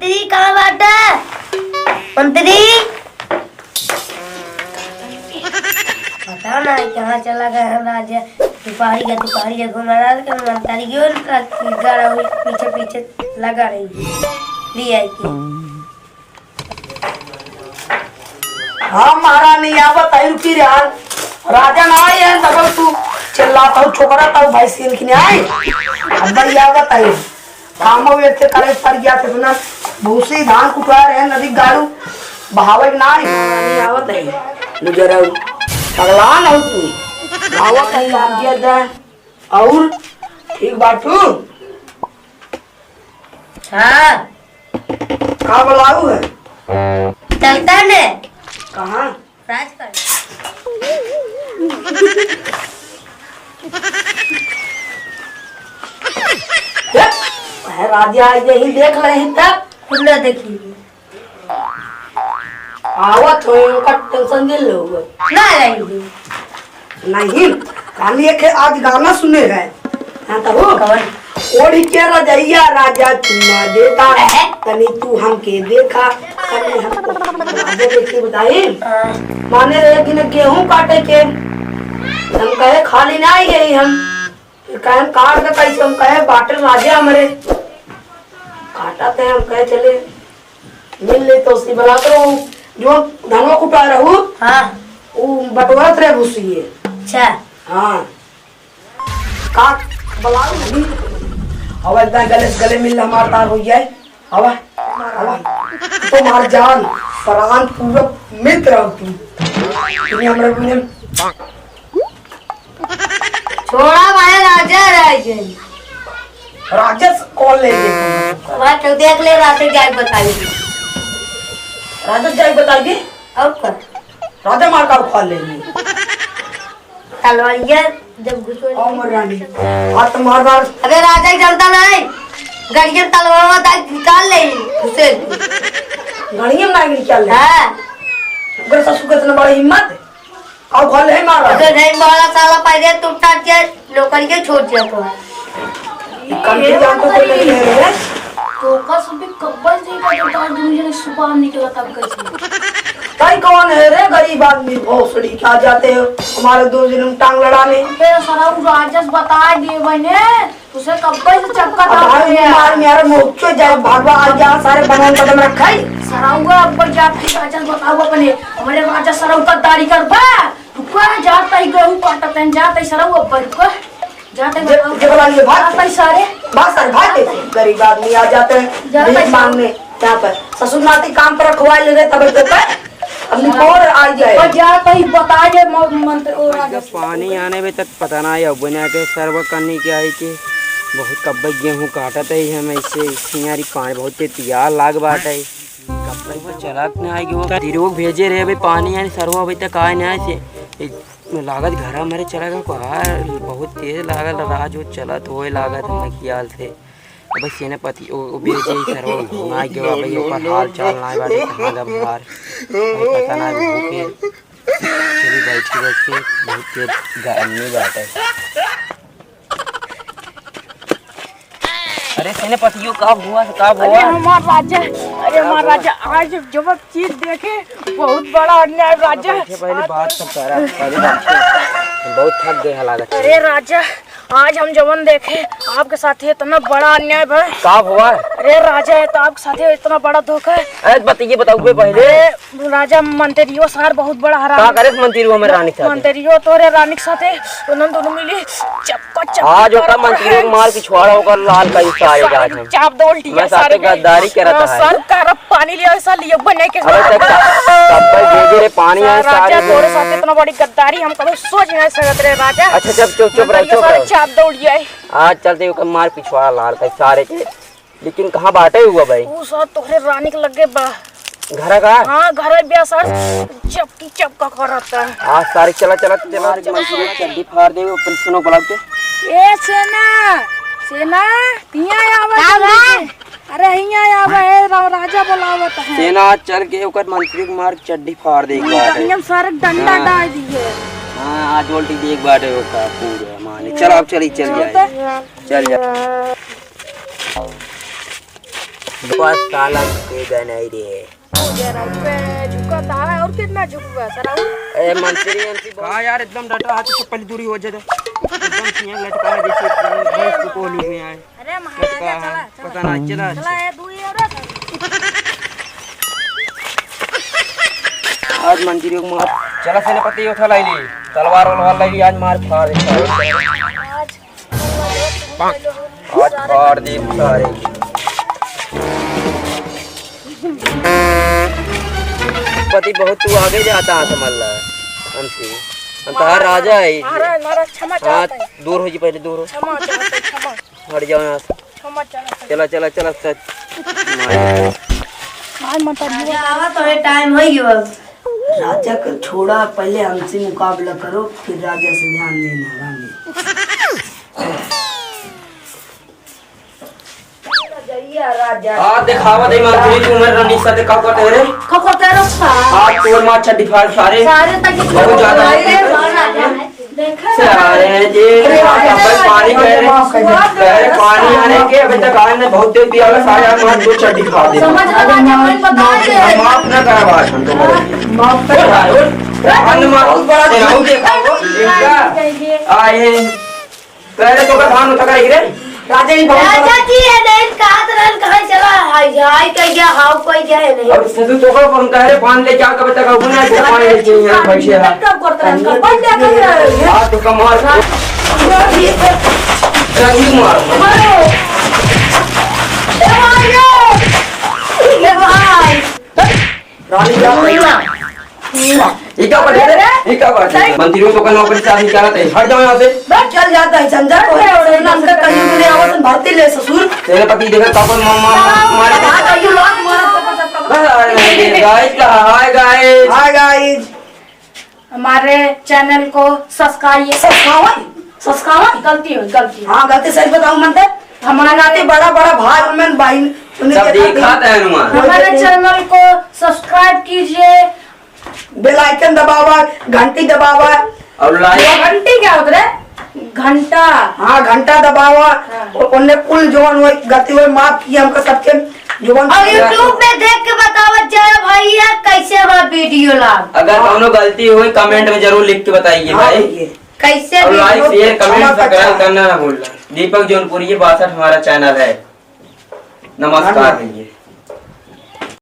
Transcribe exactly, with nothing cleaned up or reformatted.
मंत्री कहाँ बाटे? मंत्री? पता ना कहाँ चला गए हैं राजा। दुपहरी के, दुपहरी के घूम रहा है, मंत्री क्यों पीछे पीछे लगा रही है। ले आई के। हाँ महारानी, या बताई रुकी रे, आज राजा ना आए हैं, तब तू चिल्लात हो, छोकरा तब भाई सीन की नहीं आई। अब भाई या बताई, काम वो एक से करे पर गया थे सुना, भूसी धान कुटवा रहे हैं, नदी गाड़ू बहावे के ना आई। महारानी आवत है, गुजरा पगला ना हो तू, आवत है, आप दिया जाए। और ठीक बाटू? हाँ। का बुलाऊ है? चलता ने। कहाँ? राजगढ़। देख, है राजा, यही देख रहे हैं तब। खुद ना देखी। आवत हो, उनका टेंशन दे लो। ना रहेंगे। नहीं, खाली एक आज गाना सुने हैं। हाँ, तो हो। कौन? ओढ़ के रजैया राजा चुम्मा देता, अहे। तनी तू हमके देखा, तनी हमको। राजा देखी बताई। हाँ। माने एक दिन गेहूं काटे के, हम कहे खाली ना आई गई हम। फिर कहे हम काट दे कैसे, हम कहे बाटे राजा हमरे। काटा थे, हम कहे चले। मिल ले तो उसकी बला तो वो जो धनवा कुटा रहू, हाँ। वो बटोरत रहे भूसी ये। अच्छा। हाँ। का बलाऊ नहीं? अब एकदम गले से गले मिल हमार तार हो जाए। अब, अब। तो मार जान, प्राण पूरा मित्र हो तू। तूने हमरा बिना छोड़ा भाई, राजा रह गए। राजा से कौन ले गए? वह तो देख ले, राजा जाए बताई। राजा जाए बताई दे। और का? राजा मार का उखाड़ ले गए। तलवारिया जब घुसो ओ मोर रानी, हाथ मार मार। अबे राजा ही चलता नहीं, गड़िया तलवार तक निकाल ले, घुसे। गड़िया में ना निकाल ले। हाँ। ओकर ससुर के इतना बड़ा हिम्मत। अब भले ही मारा। अगर नहीं मारा साला, पहले टूटा के नौकरी के छोड़ दिया तो। ये कंट्री जान तो कोई नहीं है रे। तो का सब भी कब्बल जी का तो तार दुनिया ने सुपार निकला तब कैसे? भाई कौन है रे गरीब आदमी भोसड़ी क्या जाते हो हमारे दो जन्म टांग लड़ाने? अबे सारा उ राजस बता दे बने। तुसे कब्बे से चपका अब था भाई भैया। मार मेरा मोचो जाए, भागवा आ गया, सारे बनल कदम रखा है। सराउआ अब्बर जात की राजा बताओ अपने, हमारे राजा सराउ का दाढ़ी करबा। रुका, जाता ही गहूं काटत हैं, जाता ही सराउ अब्बर रुका। जाता ही जे, बताओ। जे बोला ये भाग। जाता ही सारे। भाग सारे, भाग दे। गरीब आदमी आ जाते हैं, जाता भीख ही मांगने यहाँ पर। ससुर नाती काम पर रखवा ले रहे तब तो पर। अब निकोर आ जाए। और जा कहीं बता दे म-, मंत्र ओ राजा। जब पानी आने में तक पता ना है, अब बना के सर्व करने के आई के बहुत कब्बे गेहूं काटत है हम ऐसे सियारी पानी बहुत तेज पियास लाग बाटे। कब्बे वो चलत ना आए कि वो तिरोग भेजे रहे अभी पानी आने सर्व अभी तक आए ना आए से एक लागत घर हमारे चला गया कोहार बहुत तेज लागल राह जो चलत होए लागत हमारे ख्याल से। अबे सेनापति, ओ, ओ, बेजे सरवा घुमा गयो, अबे ओकर हाल चाल नाय बाटे, कहाँ गब हार। अबे पता नाय, भूखे। चली बैठी बैठ के, बहुत तेज गर्मी बाटे। अरे सेनापतियो, का हुआ, का अरे हुआ? हमार राजा, अरे हमार राजा, आज जब चीज देखे, बहुत बड़ा अन्याय राजा। बैठे, पहले बात तो करा, पहले बात तो। बहुत थक गए हैं लागत है। अरे राजा, आज हम जवन देखे, आपके साथे इतना बड़ा अन्याय भा। का हुआ? अरे राजा, ये तो आपके साथे इतना बड़ा धोखा है। अरे बताइए, बताओ बे पहले। अरे राजा, मंत्रियो सार बहुत बड़ा हरामी। का करे मंत्रियो हमरे रानी के साथे? मंत्रियो तोरे रानी के साथे, उन्हन दोनों मिली चपका चपका आज ओका करत मंत्रियो रहे। मार पिछवाड़ा ओकर लाल कई सारे सारे जात हैं। चाप दो उल्टी मैं सारे साथे गद्दारी करत हाँ, है। सर का पानी लिया, ऐसा लिया बने के अबे तक कब भेजे रे पानी है सारे राजा, तोरे साथ इतना बड़ी गद्दारी हम कभी सोच नहीं सकत रहे राजा। अच्छा, चुप, चुप, चुप रहो, चुप रहो। चाप दौड़ जाए। आज चलते ओकर मार पिछवाड़ा लाल का सारे के। लेकिन कहाँ बाटे हुआ भाई? ऊ सार तोहरे रानी के लगे बा। घर का? हाँ, घर बा सार। चपकी चपका करत है। आज सारे चला, चला, चला। मार के मंसूरी चड्डी फाड़ दे, अपन सुनो बुलाओ के। ए सेना, सेना, हियाँ आवा का जल्दी बा? से। अरे हियाँ आवा, ए रा-, राजा बुलावत है। सेना आज चल के ओकर मंत्री के मार चड्डी फाड़ दे एक बार। हियाँ सारे डंडा हाँ। डाल दिए। हाँ, आज उल्टी दे एक बार ओका पूरा माने। चल अब चली, चल जाए। चल जा। बस साला झुकेगा नहीं रे। जरा पे झुका था, और कितना झुकूगा साला? ए मंत्री, मंत्री, का यार, एकदम डटा हाथ से पहले दूरी हो जाए तो। एकदम सियान लटका है जैसे भैंस को कोहनी में आए। अरे महाराजा, लटका है, चला, चला। पता ना, चला। चला, ए, दू ये रे। आज मंत्री को मार। चला सेनापति, उठा लाई ली। तलवार वलवार लाई ली, आज मार फाड़ दे। आज आज फाड़ दे सारे। पति बहुत तू आगे जाता है, समझ ला। हमसे। हम तोहार राजा है। महाराज, महाराज, क्षमा हाँ, चाहते हैं। दूर हो जी, पहले दूर हो। क्षमा चाहते हैं, क्षमा। हट जाओ यहाँ से। क्षमा चाहते हैं। चला, चला, चला, चल। आज मत आइए। राजा आवा तो ये टाइम हो गया। राजा का छोड़ा, पहले हमसे मुकाबला करो, फिर राजा से ध्यान देना, रानी। आ, देखावा दे मंत्री, तू मेरे रानी साथे का करते रे? का करते रे? आ, तोर माँ छड्डी फाड़ सारे। सारे तक बहुत ज्यादा अरे, है। बाहर आ जा। देखा? सारे जी, अरे, अबे पानी कह रहे, कह रहे पानी आने के, अबे तक आने बहुत देर पिया, सारे आज मार दो छड्डी फाड़ दे। समझ आ गया, मैं बता दे। हम माफ ना करा बात हम तो। माफ कर। अन्न मार, बहुत बड़ा से रहू देखा वो, इनका। आए। पहले तो का धान उठा कर रे। राजा जी, बहुत राजा जी, ये नहीं कहा तो रहन कहाँ चला? हाय, हाय, कह गया, हाउ, कह गया, ये नहीं। अब ससुर तो का हम कह रहे, पान ले जा, कब तक अब ना ऐसे पान ले चाहिए, यहाँ बैठे हैं। तब करता है, कब जाता है? हाथ तो कमाल। रंगी मार। ए भाई, ए भाई। रानी क्या? ई का बात है? ई का बात है? मंत्री हो तो का नौकरी से निकालत है। हट जाओ यहाँ से। बस चल जाता है, समझा? कोई नाम का कहीं भी नहीं आवा, तुम भर्ती ले ससुर। तेरे पति देखा, कापड़ मा-, मा-, मा-, मारे। हाँ, भाई, ये लोग मारा, सबका, सबका। बस, अरे, guys का, hi, guys। Hi, guys। हमारे channel को subscribe, subscribe, subscribe, गलती हो, गलती हो। हाँ, गलती सही बताऊँ, मन तो हमारा हमारे बड़ा, बड़ा भाई, मन बहन, उन्हें सब देखा देखा था। था हनुमान। हमारे channel को subscribe कीजिए। Bell icon दबावा, घंटी दबावा। और like। घंटी क्या होता है? घंटा। हाँ, घंटा दबावा। हाँ। और उन्हें कुल जौन हो, गलती हो, माफ किया हमको सबके जौन। और YouTube में देख के बतावा जय भैया कैसे बा video लाग। अगर कौनो गलती होई, comment में जरूर लिख के बताइए हाँ भाई। भैया। कैसे और भी like, हो, share, comment, क्षमा subscribe करना ना भूलना। दीपक जौनपुरी बासठ हमारा channel है। नमस्कार भैया।